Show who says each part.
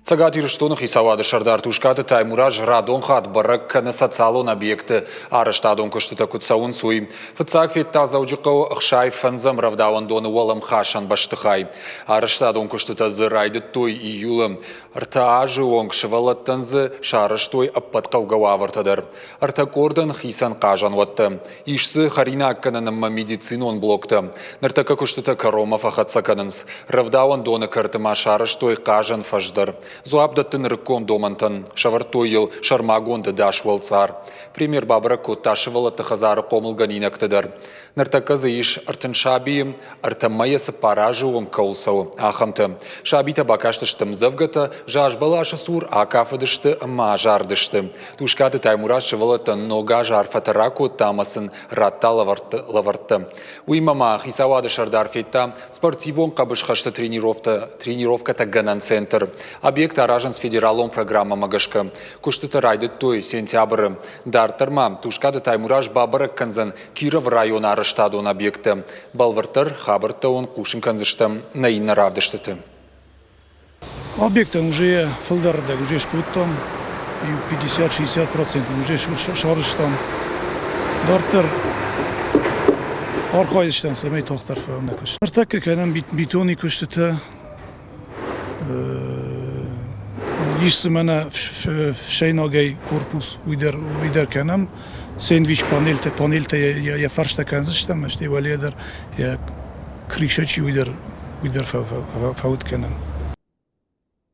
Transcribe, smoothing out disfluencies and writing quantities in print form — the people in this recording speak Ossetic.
Speaker 1: Цӕгат Ирыстоны хицауады сӕрдар Тускъаты Таймураз радон хатт бӕрӕг кӕны социалон объекты арӕзтадон куыстытӕ куыд цӕуынц, уый. Фыццаг федта Дзӕуджыхъӕуы 65-ӕм рӕвдауӕндоны уӕлӕмхасӕн бӕстыхай. Арӕзтадон куыстытӕ дзы райдыдтой июлы. Ӕртӕ азы онг сывӕллӕттӕн дзы сарӕзтой ӕппӕт хъӕугӕ уавӕртӕ дӕр. Ӕртӕ къордӕн хицӕн хъазӕнуӕттӕ. Ис дзы хӕринаггӕнӕн ӕмӕ медицинон блоктӕ. Ныртӕккӕ куыстытӕ кӕронмӕ фӕхӕццӕ кӕнынц. Рӕвдауӕндоны кӕрты ма сарӕзтой хъазӕн фӕз дӕр. Дзуапп дӕтты нырыккон домӕнтӕн. Сӕвӕрдтой йыл сӕрмагонд ӕдас уӕлцъар. Премьер бабӕрӕг кодта сывӕллӕтты хӕдзары хъомылгӕнинӕгты дӕр. Ныртӕккӕ дзы ис 30 сабийы, ӕртӕ мӕйӕ цыппар азы онг кӕуыл цӕуы, ахӕмтӕ. Сабитӕ бакастысты ӕмдзӕвгӕтӕ, зазбӕласы цур акафыдысты ӕмӕ азардысты. Тускъаты Таймураз сывӕллӕттӕн ног аз арфӕтӕ ракодта ӕмӕ сын радта лӕвӕрттӕ. Уыимӕ ма хицауады сӕрдар федта спортивон хъӕбысхӕсты тренировкӕтӕгӕнӕн центр. Объект аразынц федералон программӕмӕ гӕсгӕ. Куыстытӕ райдыдтой сентябры. Дарддӕр ма Тускъаты Таймураз бабӕрӕг кӕндзӕн Кировы районы арӕзтадон объекттӕ. Бӕлвырддӕр хабӕрттӕ уын хъусын кӕндзыстӕм нӕ иннӕ равдыстыты.
Speaker 2: Объектӕн уже йӕ фылдӕр рдӕг уже скодтам, иу 50-60% уже сарӕзтам. Дарддӕр архайдзыстӕм, цӕмӕй тагъддӕр фӕуӕм нӕ куыст. Ныртӕккӕ кӕнӕм бетоны куыстытӕ, ис дзы мӕнӕ фсӕйнагӕй корпус, уый дӕр, уый дӕр кӕнӕм. Сэндвич панельтӕ, панельтӕ йӕ фӕрстӕ кӕндзыстӕм, стӕй уӕлейӕ дӕр йӕ крышӕ чи, уый дӕр, уый дӕр фӕуд кӕнӕм.